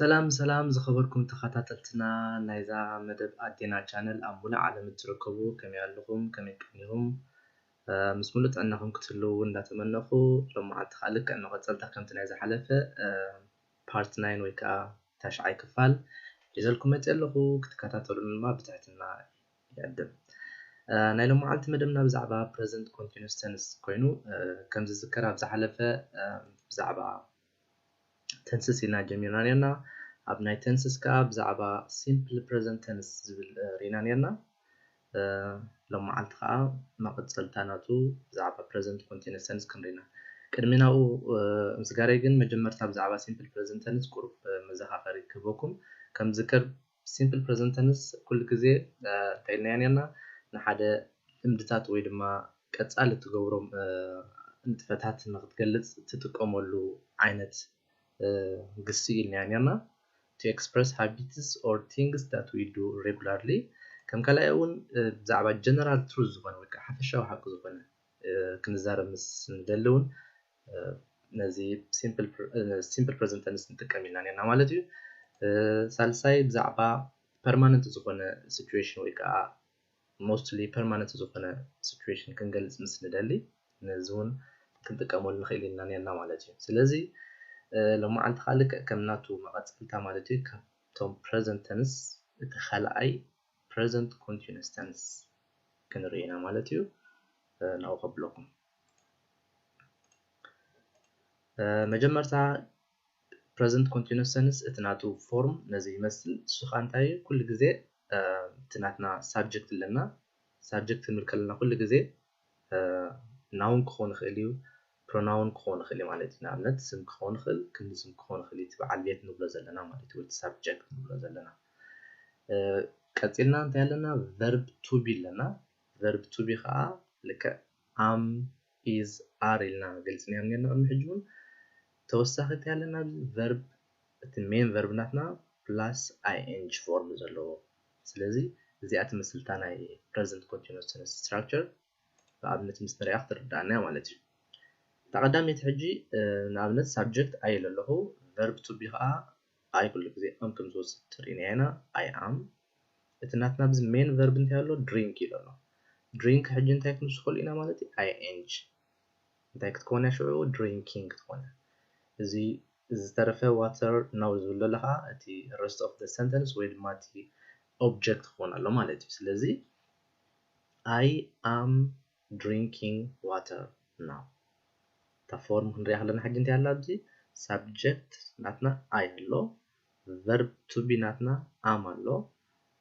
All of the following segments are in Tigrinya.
ሰላም ሰላም ዝኸበርኩም ተኸታተልትና ናይዛ መደብ ኣዴና ቻነል ኣብ ሙሉእ ዓለም እትርከቡ ከመይ ኣለኹም? ከመይ ቀኒኹም? እ፣ ምስ ሙሉእ ጥዕናኹም ክትህልዉ እውን እንዳተመነኹ፣ ሎመዓልቲ ከዓ ልክዕ መቐጸልታ ከምቲ ናይ ዝሓለፈ፣ እ፣ ፓርት ናይን ወይ ከዓ ታሽዓይ ክፋል ሒዘልኩም መፅእ ኣለኹ። ክትከታተሉን ድማ ብትሕትና ይዕድም። እ፣ ናይ ሎመዓልቲ መደብና ብዛዕባ ፕረዘንት ኮንቲኑስ ተንስ ኮይኑ፣ እ፣ ከም ዝዝከር ኣብ ዝሓለፈ፣ እ፣ ብዛዕባ ተንስስ ኢልና ጀሚርና ነርና። ኣብ ናይ ተንስስ ከዓ ብዛዕባ ሲምፕል ፕረዘንት ተንስ ዝብል፣ እ፣ ርኢና ነርና። እ፣ ሎመዓልቲ ከዓ መቐጸልታ ናቱ ብዛዕባ ፕረዘንት ኮንቲኑስ ተንስ ክንርኢና። ቅድሚ ናብኡ፣ እ፣ ምስጋረይ ግን መጀመርታ ብዛዕባ ሲምፕል ፕረዘንት ተንስ ቁሩብ፣ እ፣ መዘኻኸሪ ክህበኩም። ከም ዝዝከር ሲምፕል ፕረዘንት ተንስ ኩሉ ግዜ፣ እ፣ እንታይ ኢልናዮ ነርና? ንሓደ ልምድታት ወይ ድማ ቀጻሊ እትገብሮም፣ እ፣ ንጥፈታት ንክትገልጽ እትጥቀመሉ ዓይነት፣ እ፣ ግሲ ኢልናዮ ነርና። To express habits or things that we do regularly። ከም ካልኣይ እውን፣ እ፣ ብዛዕባ ጀነራል ትሩዝ ዝኾነ ወይ ከዓ ሓፈሻዊ ሓቂ ዝኾነ፣ እ፣ ክንዛረብ ምስ ንደሊ እውን፣ እ፣ ነዚ ሲምፕል ፕረ-፣ እ፣ ሲምፕል ፕረዘንት ተንስ ንጥቀም ኢልና ነርና ማለት እዩ። እ፣ ሳልሳይ ብዛዕባ ፐርማነንት ዝኾነ ሲቹዌሽን ወይ ከዓ ሞስትሊ ፐርማነንት ዝኾነ ሲቹዌሽን ክንገልጽ ምስ ንደሊ ነዚ እውን ክንጥቀመሉ ንኽእል ኢና ነርና ማለት እዩ። ስለዚ፣ እ፣ ሎመዓልቲ ከዓ ልክዕ ከም ናቱ መቐጸልታ ማለት እዩ፣ ካብቶም ፕረዘንት ተንስ እቲ ካልኣይ ፕረዘንት ኮንቲኑስ ተንስ ክንርኢ ኢና ማለት እዩ። እ፣ ናብኡ ከብለኩም። እ፣ መጀመርታ ፕረዘንት ኮንቲኑስ ተንስ እቲ ናቱ ፎርም ነዚ ይመስል። እሱ ከዓ እንታይ እዩ? ኩሉ ግዜ፣ እ፣ እቲ ናትና ሳብጀክት ኣለና። ሳብጀክት ክንብል ከለና ኩሉ ግዜ፣ እ፣ ናውን ክኸውን ይኽእል እዩ፣ ፕሮናውን ክኸውን ይኽእል እዩ ማለት እዩ። ንኣብነት ስም ክኸውን ይኽእል፣ ክንዲ ስም ክኸውን ይኽእል እዩ፣ እቲ በዓል ቤት ንብሎ ዘለና ማለት እዩ፣ ወይ እቲ ሳብጀክት ንብሎ ዘለና። እ፣ ቀጺልና እንታይ ኣለና? ቨርብ ቱ ቢ ኣለና። ቨርብ ቱ ቢ ከዓ ልክዕ ኣም፣ ኢዝ፣ ኣር ኢልና ገልጽናዮም ነርና ቅድሚ ሕጂ እውን። ተወሳኺ እንታይ ኣለና? ኣብዚ ቨርብ፣ እቲ ሜን ቨርብ ናትና ፕላስ ኣይ ኤን ጂ ፎርም ዘለዎ። ስለዚ እዚኣ ትመስል እታ ናይ ፕረዘንት ኮንቲኑስ ተንስ ስትራክቸር ብኣብነት ምስ ንሪኣ ክትርዳእና እያ ማለት እዩ። እታ ቀዳመይቲ ሕጂ፣ እ፣ ንኣብነት ሳብጀክት ኣይ ኢለ ኣለኹ፣ ቨርብ ቱ ቢ ከዓ ኣይ ኩሉ ግዜ ኣም ከም ዝወስድ ርኢናዮ ኢና፣ ኣይ ኣም። እቲ ናትና ኣብዚ ሜን ቨርብ እንታይ ኣሎ? ድሪንክ ኢሉ ኣሎ። ድሪንክ ሕጂ እንታይ ክንውስኸሉ ኢና ማለት እዩ? ኣይ ኤን ጂ። እንታይ ክትከውን እያ ሽዑ? ድሪንኪንግ ክትኮን እያ። እዚ ዝተረፈ ዋተር ናው ዝብል ዘሎ ከዓ እቲ ረስት ኦፍ ዘ ሰንተንስ ወይ ድማ እቲ ኦብጀክት ክኾን ኣሎ ማለት እዩ። ስለዚ I am drinking water now። እታ ፎርም ክንሪኣ ከለና ሕጂ እንታይ ኣላ ኣብዚ? ሳብጀክት ናትና ኣይ ኣሎ፣ ቨርብ ቱ ቢ ናትና ኣም ኣሎ፣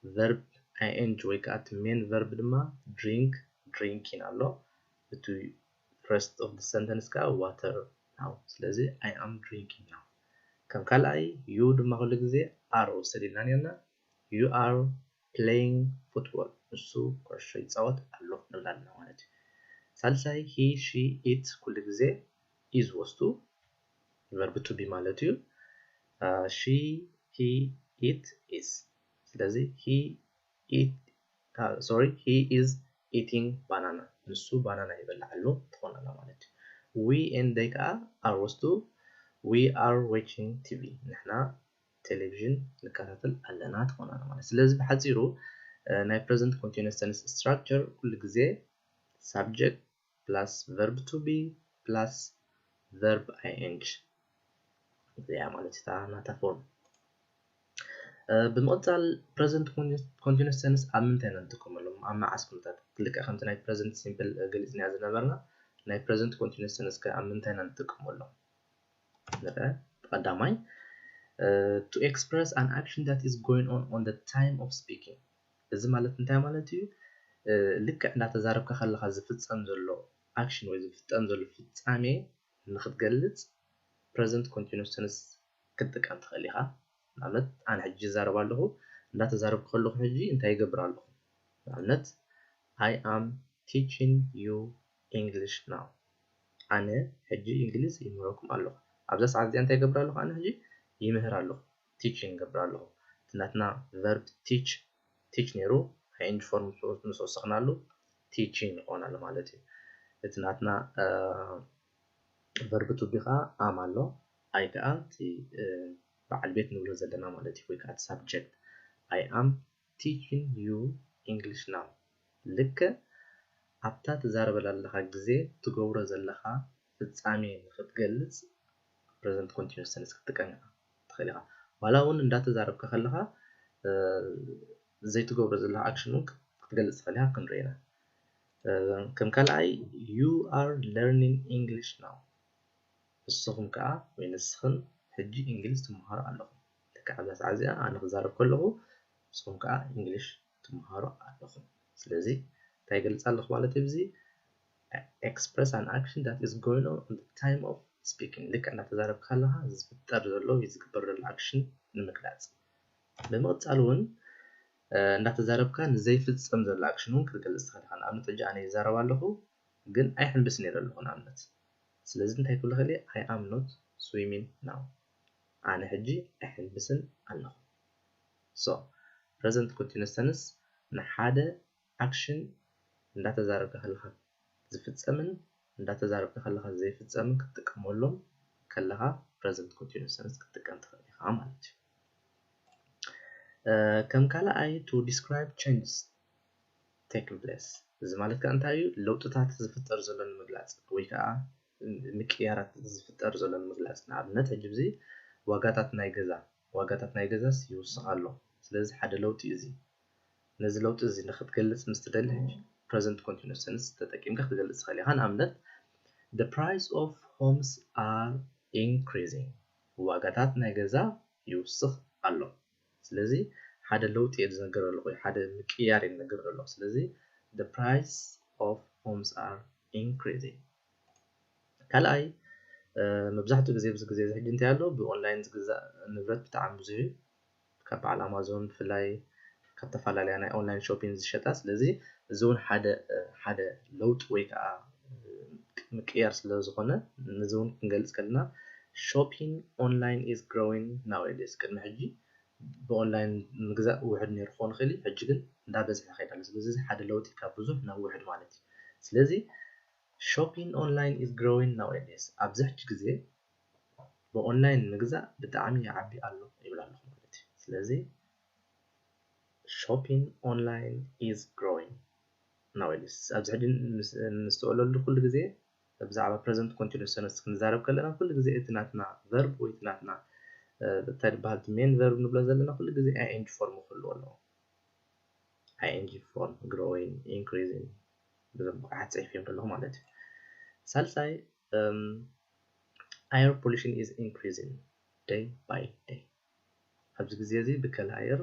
ቨርብ ኣይ ኤን ጂ ወይ ከዓ እቲ ሜን ቨርብ ድማ ድሪንክ፣ ድሪንኪን ኣሎ። እቲ ረስት ኦፍ ሰንተንስ ከዓ ዋተር ናው። ስለዚ I am drinking now። ከም ካልኣይ ዩ ድማ ኩሉ ግዜ ኣር ወሰድ ኢልና ነርና። You are playing football። ንሱ ኩዕሾ ይጻወት ኣሎ ንብል ኣለና ማለት እዩ። ሳልሳይ ሂ፣ ሺ፣ ኢት ኩሉ ግዜ ኢዝ ወስዱ ቨርብ ቱ ቢ ማለት እዩ። ሺ፣ ሂ፣ ኢት፣ ኢዝ። ስለዚ ሂ፣ ኢት፣ ሶሪ፣ ሂ ኢዝ ኢቲንግ ባናና፣ ንሱ ባናና ይበልዕ ኣሎ ትኾን ኣላ ማለት እዩ። ዊ ኤንድ ደይ ከዓ ኣር ወስዱ we are watching ቲ ቪ፣ ንሕና ቴሌቪዥን ንከታተል ኣለና ትኾን ኣላ ማለት። ስለዚ ብሓፂሩ፣ እ፣ ናይ ፕረዘንት ኮንቲኑስ ተንስ ስትራክቸር ኩሉ ግዜ ሳብጀክት ፕላስ ቨርብ ቱ ቢ ፕላስ ቨርብ ኣይ ኤን ጂ እዚኣ ማለት እታ ናታ ፎርም። እ፣ ብምቕጻል ፕረዘንት ኮንቲኑስ ተንስ ኣብ ምንታይ ኢና ንጥቀመሎም? ኣብ መዓስ ኩነታት? ልክዕ ከምቲ ናይ ፕረዘንት ሲምፕል፣ እ፣ ገሊጽናያ ዝነበርና፣ ናይ ፕረዘንት ኮንቲኑስ ተንስ ከ ኣብ ምንታይ ኢና ንጥቀመሎም? ንርአ። ቀዳማይ፣ እ፣ to express an action that is going on on the time of speaking። እዚ ማለት እንታይ ማለት እዩ? እ፣ ልክዕ እንዳተዛረብካ ከለኻ ዝፍጸም ዘሎ ኣክሽን ወይ ዝፍጸም ዘሎ ፍጻሜ ንክትገልጽ ፕረዘንት ኮንቲኑስ ተንስ ክትጥቀም ትኽእል ኢኻ። ንኣብነት ኣነ ሕጂ ይዛረብ ኣለኹ፣ እንዳተዛረብኩ ከለኹ ሕጂ እንታይ ይገብር ኣለኹ? ንኣብነት I am teaching you English now። ኣነ ሕጂ እንግሊዝ ይምህረኩም ኣለኹ። ኣብዛ ሰዓት እዚኣ እንታይ ይገብር ኣለኹ? ኣነ ሕጂ ይምህር ኣለኹ፣ ቲቺንግ ይገብር ኣለኹ። እቲ ናትና ቨርብ ቲች፣ ቲች ነይሩ፣ ኣይ ኤን ጂ ፎርም ምስ ወሰኽናሉ ቲቺንግ ይኾን ኣሎ ማለት እዩ። እቲ ናትና፣ እ፣ ቨርብ ቱ ቢ ከዓ ኣም ኣሎ፣ ኣይ ከዓ እቲ፣ እ፣ በዓል ቤት ንብሎ ዘለና ማለት እዩ። ወይ ከዓ subject I am teaching you English now። ልክዕ ኣብታ ትዛረበላ ዘለኻ ግዜ ትገብሮ ዘለኻ ፍጻሜ ንክትገልጽ present continuous tense ክትጥቀም ኢኻ ትኽእል ኢኻ። ዋላ እውን እንዳተዛረብካ ከለኻ ዘይትገብሮ ዘለኻ action እውን ክትገልጽ ትኽእል ኢኻ። ክንርኢ ኢና። ከም ካልኣይ you are learning English now። ንስኹም ከዓ ወይ ንስኽን ሕጂ እንግሊዝ ትመሃሩ ኣለኹም። ልክዕ ኣብዛ ሰዓት እዚኣ ኣነ ክዛረብ ከለኹ ንስኹም ከዓ እንግሊሽ ትመሃሩ ኣለኹም። ስለዚ እንታይ ይገልፅ ኣለኹ ማለት እዩ? እዚ express an action that is going on in the time of speaking። ልክዕ እናተዛረብካ ኣለኻ ዝፍጠር ዘሎ ወይ ዝግበር ዘሎ action ንምግላፅ። ብምቕፃል እውን እንዳተዛረብካ ንዘይፍፀም ዘሎ action እውን ክትገልፅ ትኽእል ኢኻ። ንኣብነት ሕጂ ኣነ ይዛረብ ኣለኹ ግን ኣይሕንብስን ነይረ ኣለኹ ንኣብነት። ስለዚ እንታይ ክብል ይኽእል እየ? I am not swimming now። ኣነ ሕጂ ኣይሕንብስን ኣለኹ። So present continuous tense ንሓደ action እንዳተዛረብካ ከለኻ ዝፍጸምን እንዳተዛረብካ ከለኻ ዘይፍጸምን ክትጥቀመሎም ከለኻ present continuous tense ክትጥቀም ትኽእል ኢኻ ማለት እዩ። ከም ካልኣይ to describe changes taking place። እዚ ማለት ከዓ እንታይ እዩ? ለውጥታት ዝፍጠር ዘሎ ንምግላፅ ወይ ከዓ ምቅያራት ዝፍጠር ዘሎ ንምግላፅ። ንኣብነት ሕጂ እዚ ዋጋታት ናይ ገዛ ዋጋታት ናይ ገዛስ ይውስኽ ኣሎ። ስለዚ ሓደ ለውጢ እዚ ነዚ ለውጢ እዚ ንክትገልፅ ምስ ትደሊ ሕጂ present continuous tense ተጠቂምካ ክትገልፅ ትኽእል ኢኻ። ንኣብነት the price of homes are increasing። ዋጋታት ናይ ገዛ ይውስኽ ኣሎ። ስለዚ ሓደ ለውጢ እየ ዝነግር ኣለኹ፣ ሓደ ምቅያር እየ ዝነግር ኣለኹ። ስለዚ the price of homes are increasing። ካልኣይ መብዛሕትኡ ግዜ ኣብዚ ግዜ እዚ ሕጂ እንታይ ኣሎ ብኦንላይን ዝግዛእ ንብረት ብጣዕሚ ብዙሕ እዩ። ካብ በዓል ኣማዞን ብፍላይ ካብ ተፈላለያ ናይ ኦንላይን ሾፒንግ ዝሸጣ። ስለዚ እዚ እውን ሓደ ሓደ ለውጢ ወይ ከዓ ምቅያር ስለ ዝኾነ ነዚ እውን ክንገልፅ ከለና shopping online is growing nowadays። ቅድሚ ሕጂ ብኦንላይን ምግዛእ ውሕድ ነይሩ ክኸውን ይኽእል እዩ። ሕጂ ግን እንዳበዝሐ ይኸይድ ኣሎ። ስለዚ እዚ ሓደ ለውጢ ካብ ብዙሕ ናብ ውሕድ ማለት እዩ። ስለዚ shopping online is growing nowadays። ኣብዚ ሕጂ ግዜ ብኦንላይን ምግዛእ ብጣዕሚ ይዓቢ ኣሎ ይብል ኣለኹ ማለት እዩ። ስለዚ shopping online is growing nowadays። ኣብዚ ሕጂ ንስተውዕለሉ ኩሉ ግዜ ብዛዕባ present continuous tense ክንዛረብ ከለና ኩሉ ግዜ እቲ ናትና verb ወይ እቲ ናትና እንታይ ዝበሃል main verb ንብሎ ዘለና ኩሉ ግዜ ing form ክህልዎ ኣለዎ። ing form growing፣ increasing ብዘም ብቕዓት ፅሒፍ እዮም ዘለኹ ማለት እዩ። ሳልሳይ air pollution is increasing day by day። ኣብዚ ግዜ እዚ ብከላ ኣየር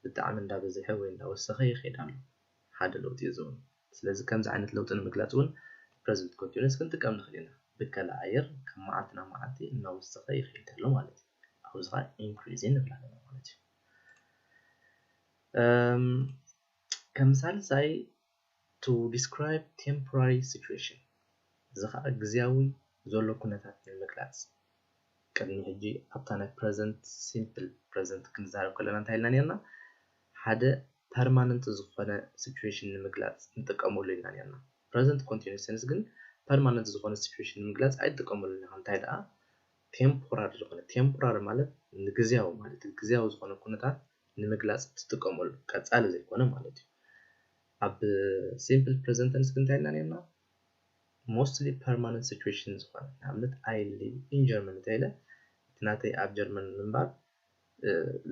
ብጣዕሚ እንዳበዝሐ ወይ እንዳወሰኸ ይኸይድ ኣሎ። ሓደ ለውጢ እዩ ዝውን። ስለዚ ከምዚ ዓይነት ለውጢ ንምግላፅ እውን present continuous ክንጥቀም ንኽእል ኢና። ብከላ ኣየር ካብ መዓልቲ ናብ መዓልቲ እናወሰኸ ይኸይድ ኣሎ ማለት እዩ። ኣብዚ ከዓ increasing ንብል ኣለና ማለት እዩ። ከም ሳልሳይ to describe temporary situation፣ እዚ ከዓ ግዝያዊ ዘሎ ኩነታት ንምግላፅ። ቅድሚ ሕጂ ኣብታ ናይ present፣ simple present ክንዛረብ ከለና እንታይ ኢልና ነርና? ሓደ permanent ዝኾነ situation ንምግላፅ ንጥቀመሉ ኢልና ነርና። Present continuous tense ግን permanent ዝኾነ situation ንምግላፅ ኣይጥቀመሉ ኢና። እንታይ ደኣ temporary ዝኾነ፣ temporary ማለት ንግዝያዊ ማለት እዩ። ግዝያዊ ዝኾነ ኩነታት ንምግላፅ ትጥቀመሉ፣ ቀፃሊ ዘይኮነ ማለት እዩ። ኣብ simple present tense ግን እንታይ ኢልና ነርና? Mostly permanent situation ዝኾነ፣ ንኣብነት I live in Germany እንተኢለ እቲ ናተይ ኣብ ጀርመን ምንባር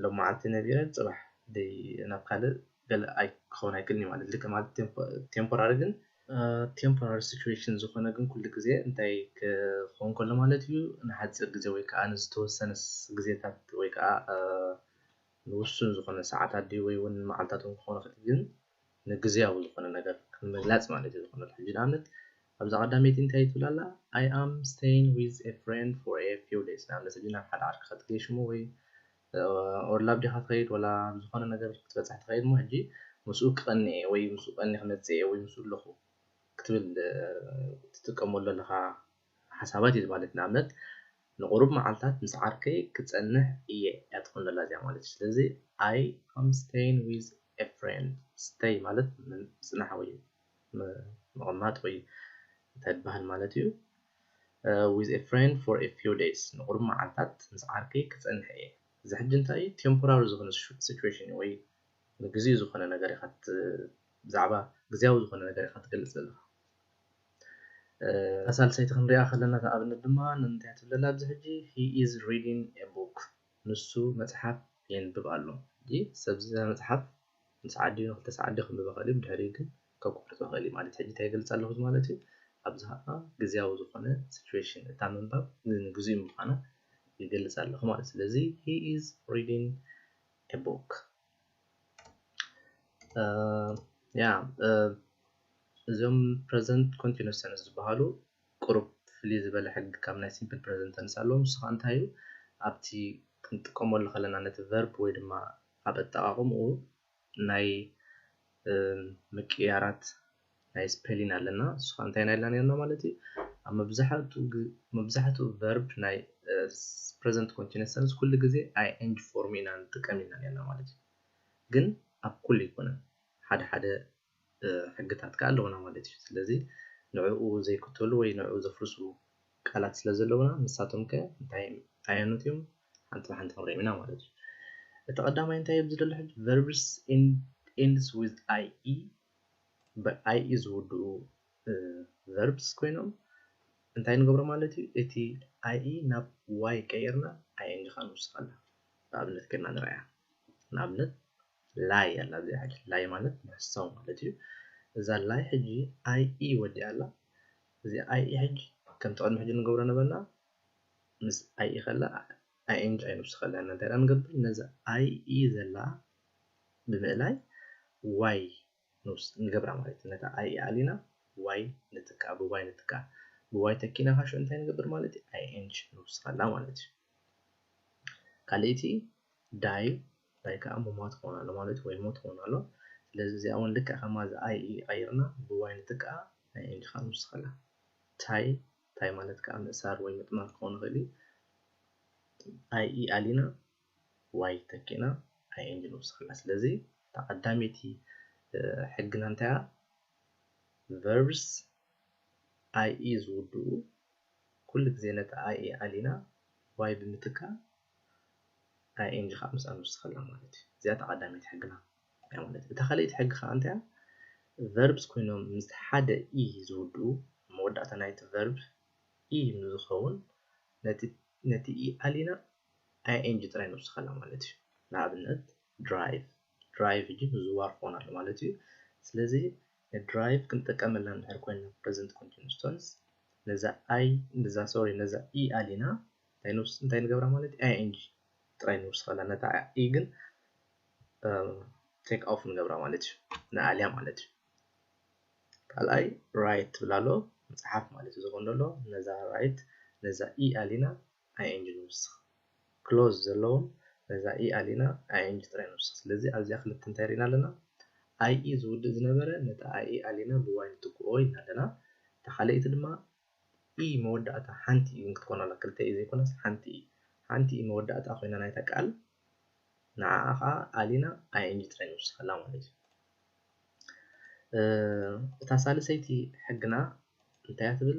ሎመዓልቲ ነቢረ ፅባሕ ደይ ናብ ካልእ ገለ ኣይክኸውን ኣይክእልን ማለት ልክ ማለት temporary ግን temporary situation ዝኾነ ግን ኩሉ ግዜ እንታይ ክኸውን ከሎ ማለት እዩ? ንሓፂር ግዜ ወይ ከዓ ንዝተወሰነ ግዜታት ወይ ከዓ ንውሱን ዝኾነ ሰዓታት ድዩ ወይ እውን መዓልታት እውን ክኾን ይኽእል ግን ንግዝያዊ ዝኾነ ነገር ንምግላፅ ማለት እዩ። ዝኾነ ሕጂ ንኣብነት ኣብዛ ቀዳመይቲ እንታይ ትብል ኣላ? I am staying with a friend for a few days። ንኣብነት ሕጂ ናብ ሓደ ዓርኪ ክትገይሽሞ ወይ ኦርላብ ዲኻ ትኸይድ ወላ ዝኾነ ነገር ክትበፅሕ ትኸይድ ሞ ሕጂ ምስኡ ክቐኒ እየ ወይ ምስኡ ቀኒ ክመፅእ እየ ወይ ምስኡ ኣለኹ ክትብል ትጥቀመሉ ዘለኻ ሓሳባት እዩ ማለት። ንኣብነት ንቁሩብ መዓልታት ምስ ዓርከይ ክፀንሕ እየ እያ ትኾን ዘላ እዚኣ ማለት እዩ። ስለዚ I am staying with a friend። Stay ማለት ምፅናሕ ወይ ምቕማጥ ወይ እንታይ ዝበሃል ማለት እዩ። With a friend for a few days፣ ንቁሩብ መዓልታት ምስ ዓርከይ ክፀንሕ እየ። እዚ ሕጂ እንታይ temporary ዝኾነ situation ወይ ንግዚኡ ዝኾነ ነገር ኢኻ ብዛዕባ ግዜያዊ ዝኾነ ነገር ኢኻ ትገልጽ ዘለኻ። ሳልሰይቲ ክንሪኣ ከለና ኣብነት ድማ እንታይ ትብለላ ኣብዚ ሕጂ he is reading a book ንሱ መጽሓፍ የንብብ ኣሎ። እዚ ሰብ እዚ መጽሓፍ ንሰዓት ድዩ ንክልተ ሰዓት ድዩ ክንብብ ይኽእል እዩ። ብድሕሪኡ ግን ከቋርጾ ይኽእል እዩ ማለት ሕጂ እንታይ ይገልጽ ኣለኹ ማለት እዩ። ኣብዚ ከዓ ግዜያዊ ዝኾነ situation እታ ምንባብ ንግዚኡ ምዃና ይገልጽ ኣለኹ ማለት ስለዚ he is reading a book። ያ እዞም present continuous tense ዝበሃሉ ቁሩብ ፍልይ ዝበለ ሕጊ ካብ ናይ simple present tense ኣለዎም። ንሱ ከዓ እንታይ እዩ ኣብቲ ክንጥቀመሉ ከለና ነቲ verb ወይ ድማ ኣብ ኣጠቃቅምኡ ናይ ምቅያራት ናይ spelling ኣለና። ንሱ ከዓ እንታይ ኢና ኢልና ነርና ማለት እዩ ኣብ መብዛሕትኡ verb ናይ present continuous tense ኩሉ ግዜ ing form ኢና ንጥቀም ኢልና ነርና ማለት እዩ። ግን ኣብ ኩሉ ኣይኮነን ሓደ ሓደ ሕግታት ከዓ ኣለውና ማለት እዩ። ስለዚ ንዕኡ ዘይክተሉ ወይ ንዕኡ ዘፍርሱ ቃላት ስለ ዘለውና ንሳቶም ከ እንታይ ዓይነት እዮም ሓንቲ ብሓንቲ ክንሪኦም ኢና ማለት እዩ። እቲ ቀዳማይ እንታይ ኣብዚ ዘሎ ሕጂ verbs ends with ie ብie ዝውድኡ verbs ኮይኖም እንታይ ንገብሮ ማለት እዩ እቲ ie ናብ y ቀይርና ing ከዓ ንውስኸላ ንኣብነት ጌርና ንረኣያ ንኣብነት lie ኣላ እዚኣ ሕጂ lie ማለት ምሕሳው ማለት እዩ እዛ lie ሕጂ ie ወዲኣ ኣላ እዚኣ ie ሕጂ ከምቲ ቅድሚ ሕጂ ንገብሮ ነበርና ምስ ie ከላ ing ኣይንውስኸላ እንታይ ንገብር ነዛ ie ዘላ ብምእላይ y ንገብራ ማለት እዩ ነታ i ኣሊና y ንትካ ብ y ንትካ ብ y ተኪና ካሹ እንታይ ንገብር ማለት እዩ ing ንውስኸላ ማለት እዩ ካልኣይቲ die die ከዓ ምሟት ክኾን ኣሎ ማለት ወይ ሞት ክኾን ኣሎ ስለዚ እዚኣ እውን ልክዕ ከማዚ i e ቀይርና ብ y ንትካ ing ከዓ ንውስኸላ tie tie ማለት ከዓ ምእሳር ወይ ምጥማር ክኾን ይኽእል እዩ i e ኣሊና y ተኪና ing ንውስኸላ ስለዚ ተቐዳሚቲ ሕግና እንታይ verbs i e ዝውድኡ ኩሉ ግዜ ነቲ i e ኣሊና y ብምትካ ing ከዓ ምስኣ ንውስኸላ ማለት እዩ እዚኣ ተቐዳሚት ሕግና ማለት እታ ካልኣይቲ ሕጊ ከዓ እንታይ verbs ኮይኖም ምስ ሓደ e ዝውድኡ መወዳእታ ናይቲ verb e ንዝኸውን ነቲ e ኣሊና ing ጥራይ ንውስኸላ ማለት እዩ ንኣብነት drive drive እጂ ምዝዋር ክኾን ኣሎ ማለት እዩ ስለዚ drive ክንጥቀመላ እንድሕር ኮይና present continuous tense ነዛ i ነዛ sorry ነዛ e ኣሊና እንታይ ንገብራ ማለት ing ጥራይ ንውስኸላ ነታ e ግን take off ንገብራ ማለት እዩ ንኣልያ ማለት እዩ ካልኣይ write ትብል ኣሎ መፅሓፍ ማለት እዩ ዝኾን ዘሎ ነዛ write ነዛ e ኣሊና ing ንውስኽ close ዘለዎም ነዛ e ኣሊና ing ጥራይ ንውስኽ ስለዚ ኣብዚኣ ክልተ እንታይ ርኢና ኣለና i e ዝውድእ ዝነበረ ነቲ i e ኣሊና ብ y ንትክኦ ኢልና ኣለና እታ ካልኣይቲ ድማ e መወዳእታ ሓንቲ e ክትኮን ኣላ ክልተ e ዘይኮነስ ሓንቲ e ሓንቲ e መወዳእታ ኮይና ናይታ ቃል ንዓኣ ከዓ ኣሊና ing ጥራይ ንውስኸላ ማለት እዩ እታ ሳልሰይቲ ሕግና እንታይ ትብል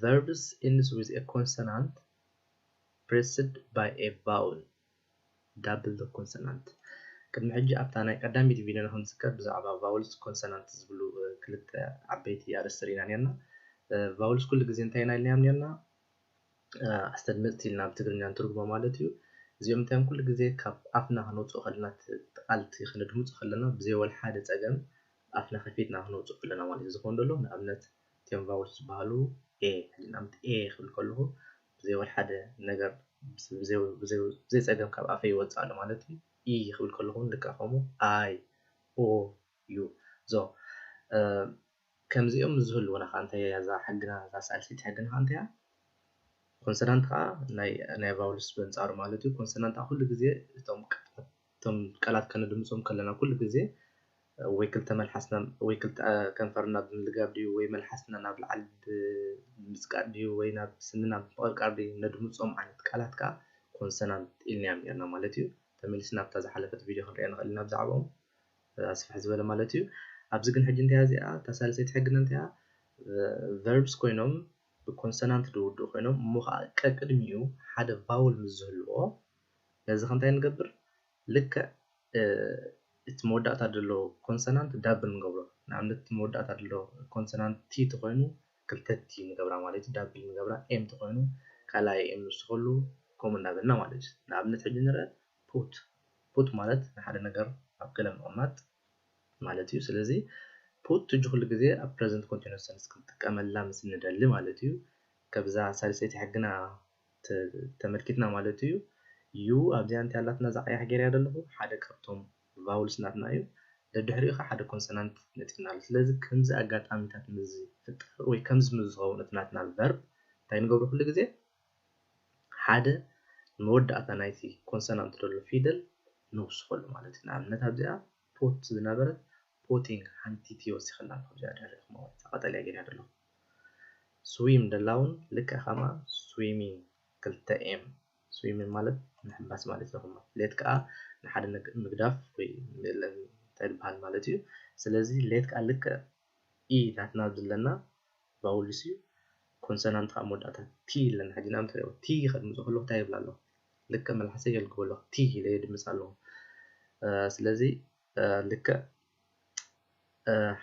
verbs ends with a consonant preceded by a vowel double the consonant ቅድሚ ሕጂ ኣብታ ናይ ቀዳሚት ቪድዮ ንክንዝከር ብዛዕባ vowels consonant ዝብሉ ክልተ ዓበይቲ ኣርእስቲ ርኢና ነርና vowels ኩሉ ግዜ እንታይ ኢና ኢልናዮም ነርና ኣስተድመፅቲ ኢልና ብትግርኛ ንትርጉሞ ማለት እዩ እዚኦም እንታይ ኩሉ ግዜ ካብ ኣፍና ክነውፅኦ ከለና ቃልቲ ክነድምፁ ከለና ብዘይ ወላ ሓደ ፀገም ኣፍና ከፊትና ክነውፅኦ ከለና ማለት እዩ ዝኾን ዘሎ ንኣብነት እቲኦም vowels ዝበሃሉ a ንኣብነት a ክብል ከለኹ ብዘይ ወላ ሓደ ነገር ብዘይ ፀገም ካብ ኣፈይ ይወፅእ ኣሎ ማለት እዩ e ክብል ከለኹ ልክዕ ከምኡ i o u zo ከምዚኦም ዝህልውና ከዓ እንታይ እያ እዛ ሕግና እዛ ሳልሰይቲ ሕግና ከዓ እንታይ እያ consonant ከዓ ናይ vowels በንፃሩ ማለት እዩ consonant ከዓ ኩሉ ግዜ እቶም እቶም ቃላት ከነድምፆም ከለና ኩሉ ግዜ ወይ ክልተ መልሓስና ወይ ክልተ ከንፈርና ብምልጋብ ድዩ ወይ መልሓስና ናብ ላዕሊ ብምፅቃጥ ድዩ ወይ ናብ ስንና ብምቕርቃር ድዩ ነድምፆም ዓይነት ቃላት ከዓ consonant ኢልናዮም ነርና ማለት እዩ ተመሊስና ኣብታ ዝሓለፈት ቪድዮ ክንሪኦ ንኽእል ኢና ብዛዕባኦም ኣስፍሕ ዝበለ ማለት እዩ ኣብዚ ግን ሕጂ እንታይ እዚኣ እታ ሳልሰይቲ ሕግና እንታይ verbs ኮይኖም ብ consonant ዝውድኡ ኮይኖም እሞ ከዓ ቀቅድሚኡ ሓደ vowel ምስ ዝህልዎ ነዚ ከ እንታይ ንገብር? ልክዕ እቲ መወዳእታ ዘሎ consonant double ንገብሮ። ንኣብነት እቲ መወዳእታ ዘሎ consonant T ተኾይኑ ክልተ T ንገብራ ማለት እዩ። Double ንገብራ። M ተኾይኑ ካልኣይ M ንስኸሉ ከምኡ እናበልና ማለት እዩ። ንኣብነት ሕጂ ንርአ put። Put ማለት ንሓደ ነገር ኣብ ገለ ምቕማጥ ማለት እዩ። ስለዚ put ሕጂ ኩሉ ግዜ ኣብ present continuous tense ክንጥቀመላ ምስ ንደሊ ማለት እዩ። ከብዛ ሳልሰይቲ ሕግና ተመልኪትና ማለት እዩ። U ኣብዚኣ እንታይ ኣላትና? እዛ ቀያሕ ገይረያ ዘለኹ ሓደ ካብቶም vowels ናትና እዩ። ደድሕሪኡ ከዓ ሓደ consonant ነጢፍናሉ። ስለዚ ከምዚ ኣጋጣሚታት ምስ ዝፍጠር ወይ ከምዚ ምስ ዝኸውን እቲ ናትና verb እንታይ ንገብሮ? ኩሉ ግዜ ሓደ መወዳእታ ናይቲ consonant ዘሎ ፊደል ንውስኸሉ ማለት እዩ። ንኣብነት ኣብዚኣ put ዝነበረት putting ሓንቲ T ወሲኸላ ኣብዚኣ ድሕሪኡ ማለት ቀጠልያ ገይረያ ዘለኹ። Swim ደላ እውን ልክዕ ከምኣ swimming ክልተ M። Swimming ማለት ምሕባስ ማለት እዩ። ሌት ከዓ ንሓደ ምግዳፍ ወይ ምእለን እንታይ ዝበሃል ማለት እዩ። ስለዚ ሌት ከዓ ልክዕ E ናትና ዘለና vowels እዩ። Consonant ከዓ መወዳእታ T ኣለና። ሕጂ ንኣብነት T ከድምፆ ከለኹ እንታይ ይብል ኣለኹ? ልክዕ መልሓሰይ የልግቦ ኣለኹ። T ኢለ የድምፅ ኣለኹ። ስለዚ ልክዕ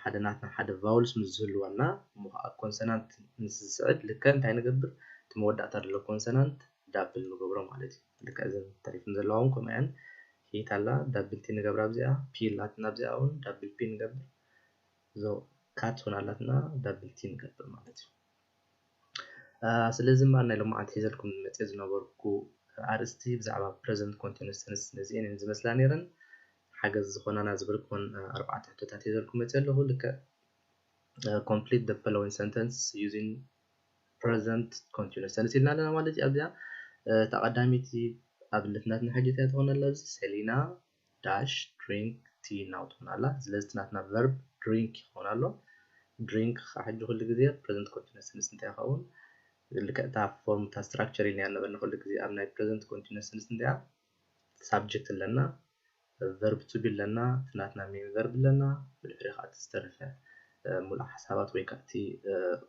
ሓደ ናትና ሓደ vowels ምስ ዝህልወና እሞ ከዓ consonant ምስ ዝስዕብ ልክዕ እንታይ ንገብር? እቲ መወዳእታ ዘሎ consonant double ንገብሮ ማለት እዩ። ልክዕ እዘን ተሪፍን ዘለዋ እውን ከምኡ እየን። ሂት ኣላ፣ double T ንገብራ ኣብዚኣ። ፒ ኣላትና ኣብዚኣ እውን double P ንገብር። ዞ cat እውን ኣላትና፣ double T ንገብር ማለት እዩ። ስለዚ እምበኣር ናይ ሎማዓንቲ ሒዘልኩም መፅእ ዝነበርኩ ኣርእስቲ ብዛዕባ present continuous tense ነዚኤን እየን ዝመስላ ነይረን። ሓገዝ ዝኾናና ዝበልኩወን ኣርባዕተ ሕቶታት ሒዘልኩም መፅእ ኣለኹ። ልክዕ complete the following sentence using present continuous tense ኢልና ኣለና ማለት እዩ። ኣብዚኣ እታ ቀዳመይቲ ኣብነት ናትና ሕጂ እንታይ ትኾን ኣላ? ኣብዚ ሰሊና dash drink tea now ትኾን ኣላ። ስለዚ እቲ ናትና verb drink ይኸውን ኣሎ። Drink ከዓ ሕጂ ኩሉ ግዜ present continuous tense እንታይ ይኸውን? ልክዕ እታ form እታ structure ኢልና ነበርና ኩሉ ግዜ ኣብ ናይ present continuous tense እንታይ subject ኣለና፣ verb to be ኣለና፣ እቲ ናትና main verb ኣለና፣ ብድሕሪ ከዓ እቲ ዝተረፈ ሙሉእ ሓሳባት ወይ ከዓ እቲ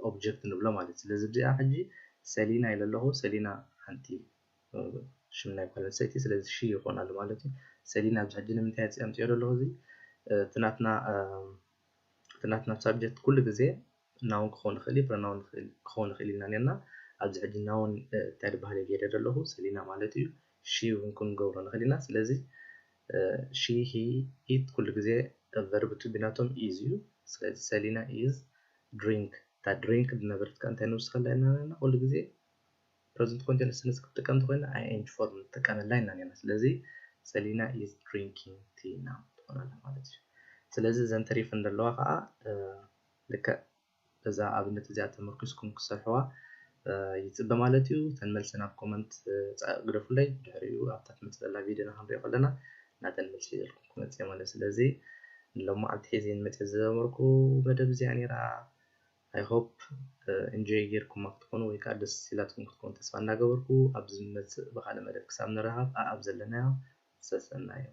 object ንብሎ ማለት እዩ። ስለዚ እዚኣ ሕጂ ሰሊና ኢለ ኣለኹ። ሰሊና ሓንቲ ሽም ናይ ጓል ኣንስተይቲ፣ ስለዚ she ይኾን ኣሎ ማለት እዩ። ሰሊና ኣብዚ ሕጂ ንምንታይ ኣምፅኦ ዘለኹ? እዚ እቲ ናትና እቲ ናትና subject ኩሉ ግዜ noun ክኸውን ይኽእል እዩ፣ pronoun ክኸውን ይኽእል ኢልና ነርና። ኣብዚ ሕጂ noun እንታይ ዝበሃል ገይረ ዘለኹ? ሰሊና ማለት እዩ። She እውን ክንገብሮ ንኽእል ኢና። ስለዚ she, he, it ኩሉ ግዜ verb to be ናቶም is እዩ። ስለዚ ሰሊና is drink። እታ drink ዝነበረት ከዓ እንታይ ንውስኸላ ኢና ነርና? ኩሉ ግዜ present continuous tense ክትጥቀም እንተኮይና I N G form ንጥቀመላ ኢና ነርና። ስለዚ ሰሊና is drinking tea now ትኾን ኣላ ማለት እዩ። ስለዚ እዘን ተሪፈን ዘለዋ ከዓ ልክዕ በዛ ኣብነት እዚኣ ተመርኪስኩም ክሰርሕዋ ይፅበ ማለት እዩ። እተን መልሲ ናብ comment ግደፉለይ። ድሕሪኡ ኣብታ ትመፅእ ዘላ ቪድዮና ክንሪኦ ከለና ናተን መልሲ ሒዘልኩም ክመፅእ እየ ማለት። ስለዚ ንሎማዓንቲ ሒዘ መፅእ ዝነበርኩ መደብ እዚኣ ነይራ። I hope enjoy ጌርኩማ ክትኮኑ ወይ ከዓ ደስ ኢላትኩም ክትኮኑ ተስፋ እናገበርኩ፣ ኣብ ዝመፅእ ብኻልእ መደብ ክሳብ ንራኸብ ኣኣብ ዘለናዮ ሰሰናዮ።